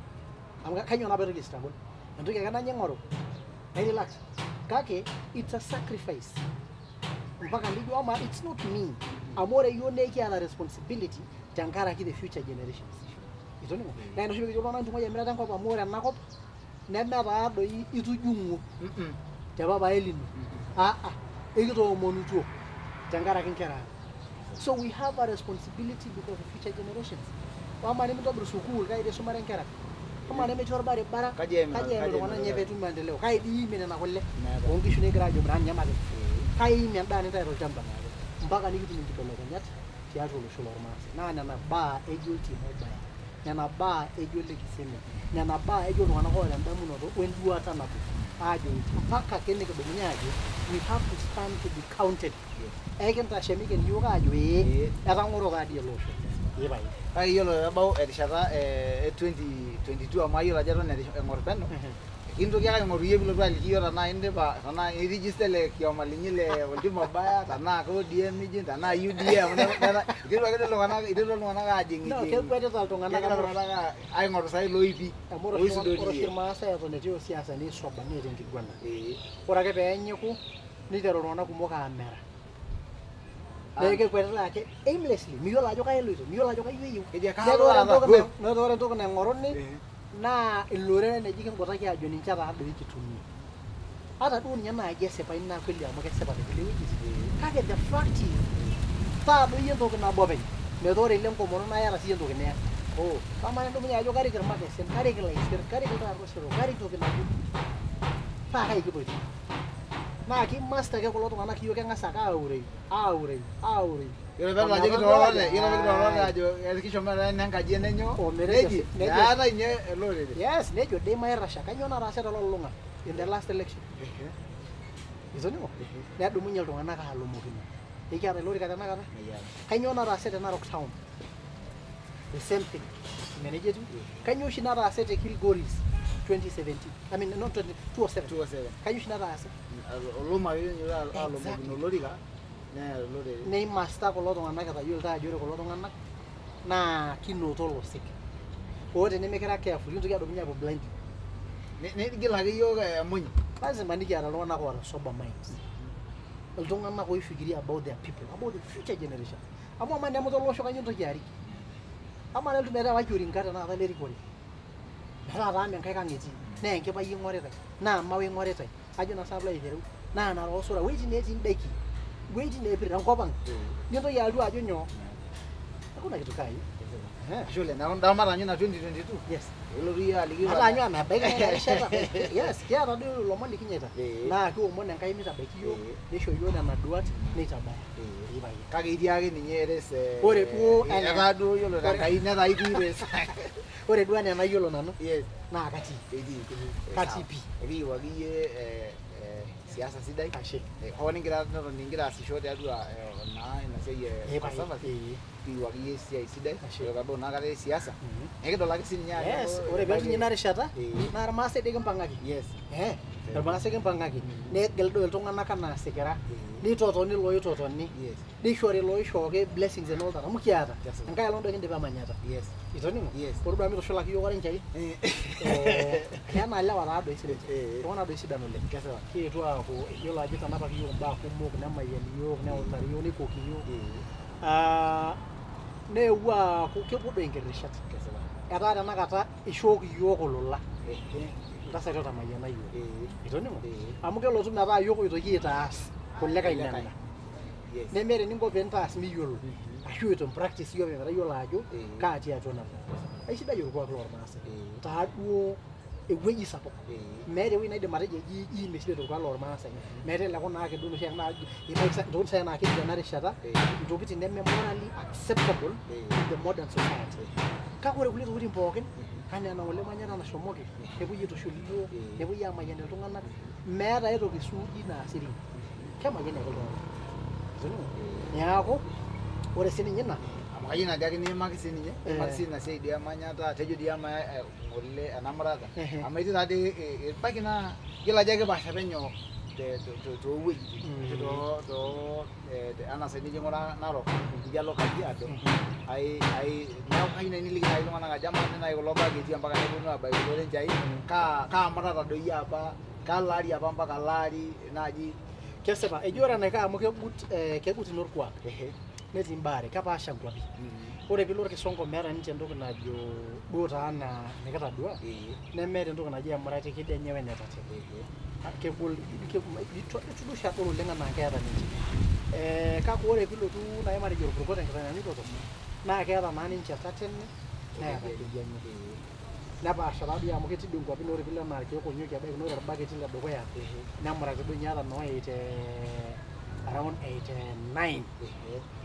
Speaker 3: Amu kainyoo naa paitoki aistruggle? Entoki ake nanya aing'oru, nairelax. Kake it's a sacrifice. Mpaka nijo ama it's not me. Amu ore iyiok naa ekiata responsibility tenkaraki the future generations. Itoning'o naa ina oshi pekijo iltung'anak ntung'uai emirata enkop amu ore ena kop nemetaa doi itujung'uo te papai lino. Aa ekitoomonutuo tenkaraki inkera ang. So we have a responsibility because of future generations. Amaa nimintobir sukuul kai dii isumare inkera? Amaa nemetii orbaribara
Speaker 2: Kaji eim
Speaker 3: kaji eim
Speaker 2: kaji eim
Speaker 3: iltung'anak nye
Speaker 2: iltung'anak?
Speaker 3: peetum maendeleo? Kai dii iimie nena kule
Speaker 2: Meeta.
Speaker 3: oonkishu nikigira aajo naa ninye maate? Kai iimie endaa nintayu tolchamba? Mpaka nikitum inkibelekenyat tiatua olosho lormaasai. Naa nena baa ejo Oltim Obaya, nena baa ejo Lekisemi, nena baa ejo iltung'anak oota endamunoto wenduata nabo aajo mpaka ake nikidumunye aajo we have to stand to be counted. Ekintashe miken iyiook aajo ee
Speaker 2: Ee.
Speaker 3: etang'oro taadii ele osho. Ee pae.
Speaker 2: Kake yiolo pebau erishata e 2022 amu ayiolo ajo eton eng'or peno kintoki ake aing'oru iyie pilotu aliki iyiok tenaa indipa tenaa irijista ele kioma linyi le Oltim Obaya tenaa ke ODM ijing tenaa UDA amu iterutua ake iterutua iltung'anak aajing
Speaker 3: No, kekwetita iltung'anak
Speaker 2: kegira
Speaker 3: amu
Speaker 2: iltung'anak aing'oru sai iloipi
Speaker 3: amu ore oshi ore oshi
Speaker 2: oisudorie.
Speaker 3: irmaasai eton etii osiasa neisoba neeta enkiguana.
Speaker 2: Ee.
Speaker 3: Ore ake peenyiku niteru iltung'anak kumok aamera. Neeku kekwetita ake aimlessly, miyiolo ajo kai eloito, miyiolo ajo kayieu eyieu.
Speaker 2: Keji
Speaker 3: Neeku
Speaker 2: kalo
Speaker 3: ore
Speaker 2: taata
Speaker 3: entoki
Speaker 2: go.
Speaker 3: Neeku ore entoki naing'oruni
Speaker 2: Ee.
Speaker 3: naa iloreren eji kinkutaki aajo ninche taa doi kitumie. Ata duo ninye naaji esipa ina kweli amu kesipa te kulie wuejitin. Kake the fact is taa doi entoki nabo openy. Metaa ore ile nkomono naa iyata siyie entoki niya.
Speaker 2: Oh.
Speaker 3: Amaa nidumunye ajo karik irmakesen, karik ilaisir, karik iltaarosero, karik toki najo. Paa kai kipoito? Naa kimasta ake kulo tung'anak iyiok keng'as ake aurei, aurei, aurei.
Speaker 2: Yiolo peedol ajo kitoorore, yiolo pekitoorore ajo kishomo ena enkaji enenyo
Speaker 3: Ometejo
Speaker 2: neji meetae ninye ele orere.
Speaker 3: Yes, nejo dei mairasha. Kainyoo nataase telulung'a in the last election? Itoning'o? Nedumunye iltung'anak aalomokino. Ekiata ilo orika tenakata? Kainyoo nataase te Narok town? The same thing. Ime nejia etiu? Kainyoo oshi nataase te Kilgoris 2017? I mean, not 20, 207.
Speaker 2: 207.
Speaker 3: Kainyoo oshi nataase?
Speaker 2: Oloma ake alomokino olorika neya olorere.
Speaker 3: Neimasta kulo tung'anak etayiolito ajo ore kulo tung'anak naa kinoto olosek. Oo tenimikira careful kintoki adumunye aapuo blindly.
Speaker 2: Nigil ake yiok emuny.
Speaker 3: Lazima nikiata iltung'anak oota sober minds. Iltung'anak oifikiria about their people, about the future generation. Amu amaa nemuta olosho kainyoo intoki arik? Amaa nelotu metaa orinka tenakata lerikore. Metaa taa mee nkaik ang etii, naa enkipai ing'oritae, naa mawe ing'oritae, ajo naa sinanu piilo aitereu, naa Narok osura, wuejitin neetii indaiki, wuejitin neepir enkop ang. Nintoki alotu ajo nyoo? Hakuna kitu kaa hiyo.
Speaker 2: Ashe oleng. Neeku ntama mataanyu ina 2022.
Speaker 3: Yes.
Speaker 2: Pilotu iyie aliki.
Speaker 3: Mataanyu amebaiki naa ina rishata. Yes, kiata duo ilomon likinyaita.
Speaker 2: Ee.
Speaker 3: Naa kiomon Enkai mitabaiki iyiook,
Speaker 2: Ee.
Speaker 3: nisho iyiook nena duat neitabaya.
Speaker 2: Ee.
Speaker 3: Ee pae.
Speaker 2: Kake itii ake ninye race.
Speaker 3: Ore duo
Speaker 2: etaa duo yiolo tenkai netaa itii race.
Speaker 3: Ore duo enaa enayiolo nanu
Speaker 2: Yes.
Speaker 3: naa katii.
Speaker 2: Itii.
Speaker 3: Katii pii.
Speaker 2: Ekiyieu akeyie siasa sidai.
Speaker 3: Ashe.
Speaker 2: Hoo nigira neton nigira aasisho tiatua naa ina siai
Speaker 3: Ee
Speaker 2: e
Speaker 3: pae.
Speaker 2: Conservative.
Speaker 3: Ee.
Speaker 2: Kiyieu akeyie esiai sidai.
Speaker 3: Ashe.
Speaker 2: Ore peebau ina kata e siasa
Speaker 3: Mhm.
Speaker 2: nekidol ake sininye ajo
Speaker 3: Yes, ore peetum ina rishata
Speaker 2: Ee.
Speaker 3: naa irmaasai dii kimpang'aki.
Speaker 2: Yes.
Speaker 3: Eh, irmaasai kimpang'aki. Negel duo iltung'anak anaa isikira.
Speaker 2: Ee.
Speaker 3: Nitotoni iloitotoni.
Speaker 2: Yes.
Speaker 3: Nishori iloishooki blessings and all that amu kiata.
Speaker 2: Yes.
Speaker 3: Enkai olong doi kindipa emanyata.
Speaker 2: Yes.
Speaker 3: Itoning'o?
Speaker 2: Yes.
Speaker 3: Ore duo amu itushulaki iyiook orenchai. Naa lewa taa doi sininche.
Speaker 2: Ee.
Speaker 3: Iltung'anak doi sidan oleng.
Speaker 2: Kesipa.
Speaker 3: Kiyetuo aaku iyiolo ajo itanapaki iyiook imbaa kumok nemayian iyiook neutari iyiook neikoki iyiook.
Speaker 2: Ee.
Speaker 3: Ah, neewuo aaku kepuo doi inkirishat.
Speaker 2: Kesipa.
Speaker 3: Etaa tenakata ishooki iyiook olola.
Speaker 2: Ehe.
Speaker 3: Iltasati otamayiana iyiook.
Speaker 2: Ee.
Speaker 3: Itoning'o?
Speaker 2: Ee.
Speaker 3: Amu kelotu metaa iyiook oitoki aitaas kulikae
Speaker 2: Kulikae.
Speaker 3: nena.
Speaker 2: Yes.
Speaker 3: Nemeeta eninko piintaas miyiolo. Ashu itu practice iyie openy metayiolo ajo
Speaker 2: Ee.
Speaker 3: kaa tiatua nabo. Aisidai orkuak lormaasai.
Speaker 2: Ee.
Speaker 3: Taa duo ewueji sapuk.
Speaker 2: Ee.
Speaker 3: Meeta ewueji naidim atejo eji ii mesidai torkuak lormaasai. Meeta ele kuna ake duo noshiake naa intokitin saai naa keji tena rishata
Speaker 2: Ee.
Speaker 3: intokitin neme morally acceptable
Speaker 2: Ee.
Speaker 3: in the modern society. Kake ore kulie tokitin pookin anaa ena ng'ole manyata nashomoki nepuoi aitushul iyiook
Speaker 2: Ee.
Speaker 3: nepuoi amayian iltung'anak meeta ai toki suuji naasiri. Kemayiani ake iltung'anak. Itoning'o? Neeku ore sininye ina
Speaker 2: Amu kayieu naji ake niimaki sininye,
Speaker 3: Eh.
Speaker 2: niimaki sii ina siai dii emanyata, tejo dii ama ng'ole ena murata.
Speaker 3: Ehe.
Speaker 2: Amu etii taadii ebaiki naa yiolo ajo ekipaasha penyo toowuejitin ashu too too anaa sai nijo aing'uraa Narok, nijo alo Kajiado, ai ai neeku kayieu naaji niliki naaji iltung'anak ajo amaa naaji kulo bageti mpaka neponu abaiki kulo renchai, kaa murata doi apa, kalo ari apa mpaka alo ari naaji.
Speaker 3: Kesipa eji ore enaiko amu kegut kegut ina orkuak.
Speaker 2: Ehe.
Speaker 3: Netii imbaare kepaasha nkuapi. Ore piilo orkisongo meeta ninche entoki najo duo taa anaa enikitadua nemeeta entoki naji emurati kedianye we enetatene. Kegol itu oshi adol oleng anaa keeta ninche. Kake ore piilotu naaji matejo orpurkol tenkitanyanyukoto naa keeta naa ninche tatene neeta kedianye. Nepaasha taa doi amu ketii doi nkuapi naa ore piilo anaa irkeek onyokie ebaiki naa ore orbaketi ledukuya nemurati doi ninye ata noo around 89.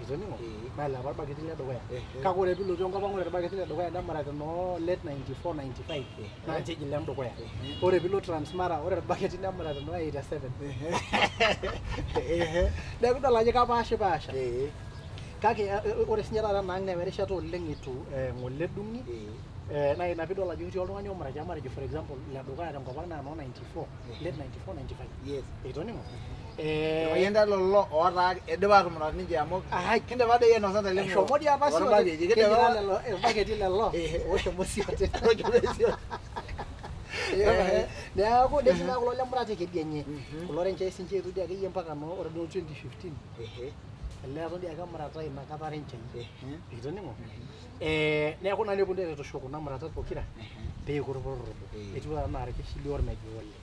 Speaker 3: Itoning'o? Naa lelo apa irbaketi ledukuya. Kake ore piilotu enkop ang ore irbaketi ledukuya nemurati noo late 94 95 naa ninche eji ilendukuya. Ore piilo Transmara ore irbaketi nemurati noo 87. Neeku idol ajo kepaashipaasha. Kake ore sinye taata enaang neewa erishata oleng itu ng'ole edung'i naa ina piidol ajo ketii oltung'ani omurati matejo for example ledukuya tenkop ang naa noo 94 late 94 95. Itoning'o?
Speaker 2: Irpayiani taa lelo otaa idipa aatumurat ninche amu kindipa doi ainosa ntaleng'o
Speaker 3: Eshomo dii apa
Speaker 2: orbaketi.
Speaker 3: keji taa lelo irbaketi lelo oshomo sioten. Neeku netii naa kulo lemurati kedianye. Kulo renchai sinche eitu dii akeyie mpaka noo ore duo 2015 elee eton dii ake emuratai inakata renchai. Itoning'o? Neeku naa neponu aitushul kuna muratat pokira pee eeku orporor obo. Etiu anaa orkishili ormejoole.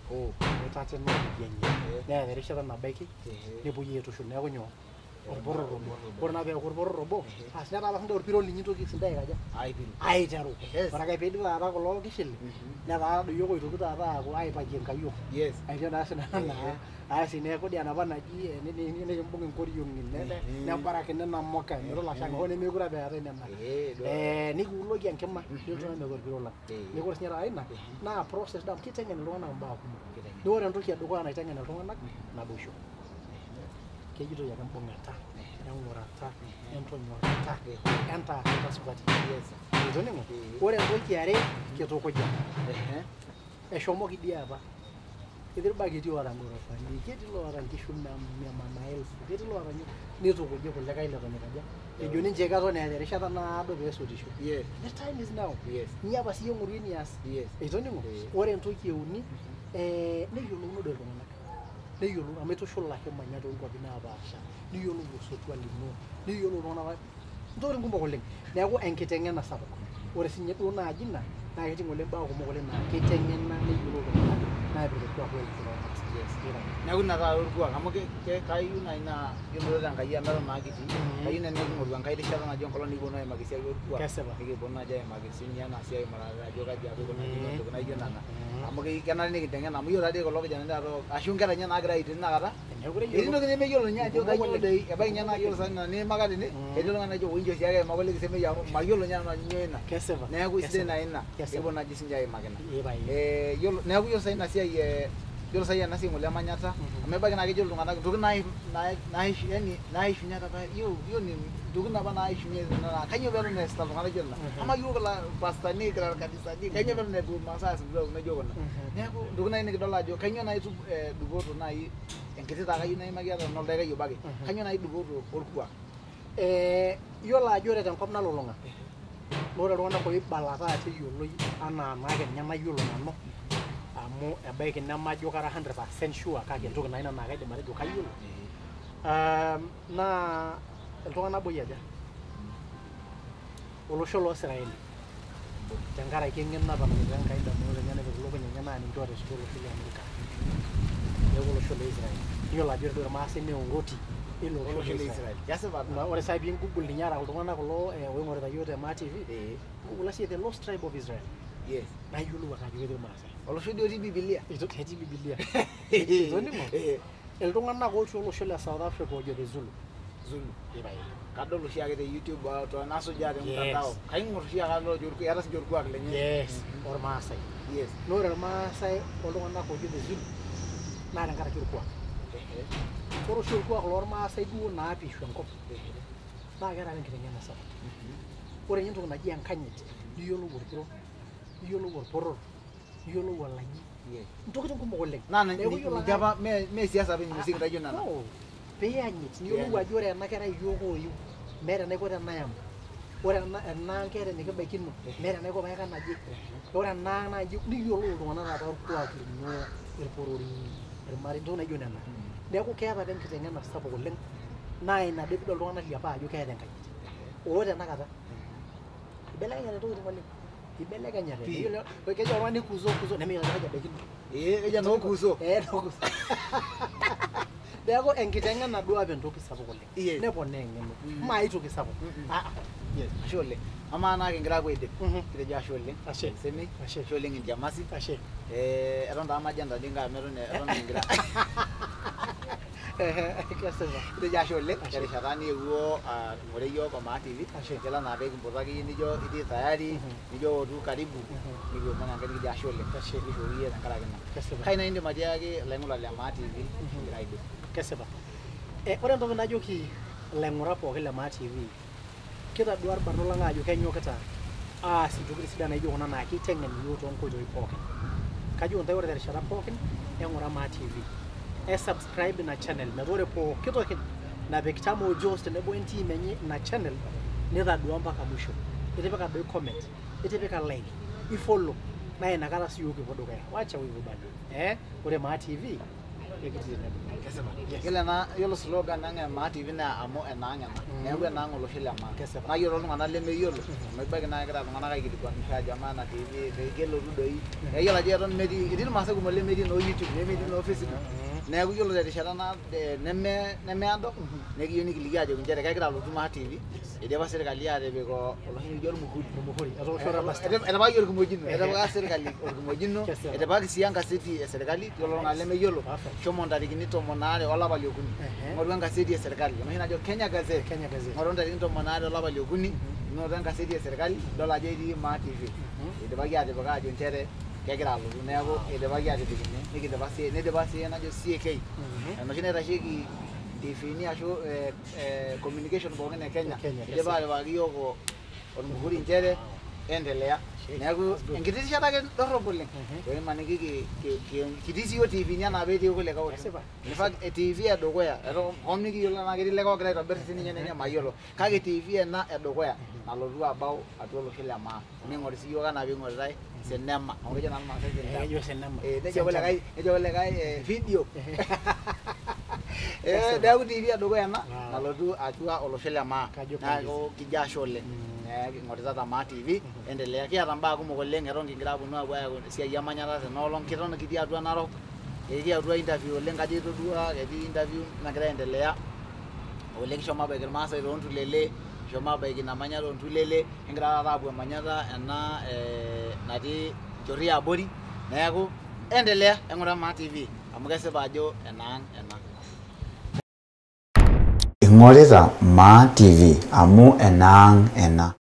Speaker 3: Otatene okedianye. Neeta erishata nabaiki nepuoi aitushul neeku nyoo orporor obo. Ore naa peeku orporor obo, as netaa apa sinche orpiro linyi intoki sinche aikaja? Aiteru. Ore ake piidip taata kulo kishili netaa doi yiok oitoki taata aaku aipakie nkayiok. Ajo naa sinanu naa asi neeku dii enapa naji nikimbung inkoriong'i nebarakini namuka mitulasha hoo nemekure apa eetae nena. Nikiuloki enkima nilotu naa metaa orpiro lang. Neeku ore sinye taata ina naa process amu kiteng'en iltung'anak imbaa kumok. Naa ore entoki edukuya naiteng'en iltung'anak naboisho. Kejitoi ake embung'ata, eng'urata, entonyorrata, entaasata supati. Itoning'o? Ore entoki are kitukuja. Eshomoki dii apa. Ketii irbaketi oota ngorofani, ketii loota nkishu mia maelfu, ketii loota nyoo nitukuji kulikae leton ikaja. Ejo ninche keton eeta erishata naado peesotisho. The time is now. Ninye apa siyie ng'oru enias. Itoning'o? Ore entoki euni neyiolouno doi iltung'anak. Neyiolou amu itushula ake imanya toonkuapi napaasha, niyiolou osotua lino, niyiolou iltung'anak ntokitin kumok oleng. Neeku enkiteng'ena sapuk. Ore sinye duo naaji ina naa ketii ng'ole imbaa kumok oleng naa kiteng'ena neyiolou iltung'anak naipirta orkuak lolosho lormaasai.
Speaker 2: Neeku ina taata orkuak amu kayieu naaji naa yiolo Enkai amu eton naa kitii kayieu naaji niking'oru enkae rishata naji enkolong nikiponu aimaki esiai orkuak nikiponu naaji aimaki sininye ena siai ajo kaji apa ikunakino entoki naijo nena amu kenare nikinteng'en amu yiolo taadoi kulo kijanani taata ashu inkera ninye naagira aiting tinakata etii ntokitin nemeyiolo ninye ajo kainyoo doi ebaiki ninye naa yiolo saai ina niimaka tene ketii oltung'ani ojo inchoo siake aimaki olikisemei amu mayiolo ninye nanu ajo nyoo ina neeku isidai naaji ina nikiponu naaji sininche aimaki ina. Yiolo neeku yiolo saai ina siai yiolo saai ena siai ng'ole emanyata amu ebaiki naa kejo iltung'anak intokitin yani naishunye apa yiolo intokitin apa naishunye naa kainyoo peeton eesita iltung'anak lijo nena amaa yiok kira irpastani kira irkanisani kainyoo peeton epuo irmaasai aas intokitin naijo kuna neeku intokitin naaji nikidol ajo kainyoo naaji dupoto naaji enkiti taa kayieu naimaki ata tenaa oldaikai obo ake kainyoo naaji dupoto orkuak.
Speaker 3: Yiolo ajo ore tenkop nalulung'a naa ore iltung'anak oibala taata eyioloi anaa naake ninye nayiolo nanu amu ebaiki nemajo kara 100% sure kake entoki naa ina naa kaidim atejo kayiolo naa iltung'anak boi aja olosho loo Israeli tenkaraki eng'eno apa naitipika Enkai indamunot enye nepik ilukuny enye naa ninche ootesheto olosho le Amerika. Neeku olosho le Israel. Yiolo ajo ore duo irmaasai naa eoroti ilo osho le Israel.
Speaker 2: Kesipa
Speaker 3: Na ore sai pee google ninye ata iltung'anak kulo oing'orita iyiok te Maa TV, google siyie the lost tribe of Israel. Naa iyiolou ake ajo ketii irmaasai.
Speaker 2: Olosho dii otii Bibilia.
Speaker 3: Ketii Bibilia. Itoning'o? Iltung'anak otii olosho le South Africa ojo the Zulu.
Speaker 2: Zulu. Kadol oshiake te YouTube tenasujaa te mtandao. Kaing'or oshiake adol ajo eeta sinche orkuak lenye.
Speaker 3: Yes, ormaasai. Naa ore irmaasai oltung'anak oojo the Zulu naa tenkaraki orkuak. Ore oshi orkuak lormaasai duo naa piishu enkop naa keeta apa enkiteng'ena sapuk. Ore ninye entoki naji enkanyit niyiolou orpiro, niyiolou orporor, niyiolou olaji. Intokitin kumok oleng.
Speaker 2: Naa
Speaker 3: Neeku iyiolo
Speaker 2: ninche
Speaker 3: ake
Speaker 2: apa mee siasa apa enyimisiki naijo nena.
Speaker 3: No, piyanyit niyiolou ajo ore ena kerai iyiok ooyieu meeta enaiko tenayam. Ore ena ang keeta enikibaikino meeta enaiko paika naje. Ore ena ang naa inji niyiolou iltung'anak taata orkuak lino, irporori, irmarei, intokitin naijo nena. Neeku keeta apa enkiteng'ena sapuk oleng Naa ina doi piidol iltung'anak liapa ajo keeta enkanyit. Oo tenakata ibelekenyate intokitin oleng. Ibelekenyate. Kejo oltung'ani kuzo kuzo nemeyiolo ajo kaji ebaikino.
Speaker 2: Kejo noo kuzo.
Speaker 3: Noo kuzo. Neeku enkiteng'ena duo apa entoki sapuk oleng. Neponaa eng'eno. Maa aitoki sapuk.
Speaker 2: Ashe oleng. Amaa naa kingira aapuo aidip. Kitejo ashe oleng.
Speaker 3: Ashe.
Speaker 2: Semei.
Speaker 3: Ashe.
Speaker 2: Ashe oleng Entiamasi.
Speaker 3: Ashe.
Speaker 2: Eton taa majo entadii nkae amu eton kingira.
Speaker 3: Kesipa.
Speaker 2: Kitejo ashe oleng terishata niewuo atumore yiok o Maa TV. Yiolo enaa pee kimpotu akeyie nijo itii tayari, nijo ootu karibu, nikiomon Enkai nikijo ashe oleng. Nikishukoki iyie tenkaraki ina.
Speaker 3: Kesipa.
Speaker 2: Kai naaji indim atiaki ilaing'urak le Maa TV kingira aidip?
Speaker 3: Kesipa. Ore entoki najoki ilaing'urak pookin le Maa TV, kitadua irbarnot lang aajo kenyokita aas intokitin sidan naijo kuna naa kiteng'en iyiok toonkoitoi pookin. Kajo ntae ore terishata pookin eng'ura Maa TV. E-subscribe ina channel metaa ore pooki toki napik Tamo Joes tenebo enteam enye ina channel nitadua mpaka mwisho. Itipika doi comment, itipika like, i-follow naa inakata sii yiok kipuo dukuya. Wacha wivu bana. Ore Maa TV ekitii tenebo.
Speaker 2: Kesipa.
Speaker 3: Yes.
Speaker 2: Yiolo ena, yiolo slogan ang e Maa TV naa amu enaang ena. Neeku enaang olosho le Maa.
Speaker 3: Kesipa.
Speaker 2: Naa yiolo iltung'anak lemeyiolo, amu ebaiki naa kegira iltung'anak aikilikuanisho ajo amaa ena TV kelotu doi. Eyiolo ajo eton metii, etii irmaasai kumok lemetii noo YouTube, nemetii noo Facebook. Neeku yiolo terishata nemeado, nekiyieu nikiliki ajoki nchere kegira alotu Maa TV. Eidipa sirkali aatipik oloshi likijo ormuhuri.
Speaker 3: Ormuhuri. Etoosho rubber stamp.
Speaker 2: Etipikaki orkimojino. Etipika sirkali orkimojino.
Speaker 3: Kesipa.
Speaker 2: Etipikaki sii enkaseti e serkali. Yiolo iltung'anak lemeyiolo,
Speaker 3: Perfect.
Speaker 2: shomo ntarikini 12 olapa liokuni. Ng'oru enkaseti e serkali. Enoshi najo Kenya Gazette.
Speaker 3: Kenya Gazette.
Speaker 2: Ng'oru ntarikini 12 olapa liokuni. Noto enkaseti e serkali, idol ajo etii Maa TV. Idipaki aatipik aajo nchere kegira alotu. Neeku idipaki aatipik ine. Nikidipa sii, neidipa sii enajo CAK. Enoshi naitasheki ntiifini ashu communication pookin e Kenya.
Speaker 3: Kenya,
Speaker 2: Idipa aatipikaki yiok ormuhuri nchere endelea. Neeku enkiti rishata ake dorrop oleng. Pee kitii sii yiok tiifini enaa peetii kulikae oshon.
Speaker 3: Kesipa.
Speaker 2: In fact, TV edukuya, eton hoo mikiyiolo tenaa ketii likae ogira aitobir sininye nenye mayiolo. Kake TV ena edukuya nalotu abau atua olosho le Maa. Ning'ori sii yiok enaa piing'oritae sinema. Amu kejo naa irmaasai sinema.
Speaker 3: Kejo sinema.
Speaker 2: Nejo kulikae, nejo kulikae video. Neeku TV edukuya ena nalotu atua olosho le Maa.
Speaker 3: Kajo
Speaker 2: Neeku kijo ashe oleng. King'orita ta Maa TV, endelea. Kiata mbaa kumok oleng eton kigira aponu aapuo ayau esiai emanyata tena olong. Keton kitii atua Narok. Etii atua interview oleng kajo itodua, ketii interview nagira aendelea. Oleng kishomo abaiki irmaasai toontulele, kishomo abaiki ina manyata oontulele, kigira taata aapuo emanyata ena natii nchorri abori. Neeku endelea eng'ura Maa TV amu kesipa ajo enaang ena.
Speaker 1: Ing'orita Maa TV amu enaang ena.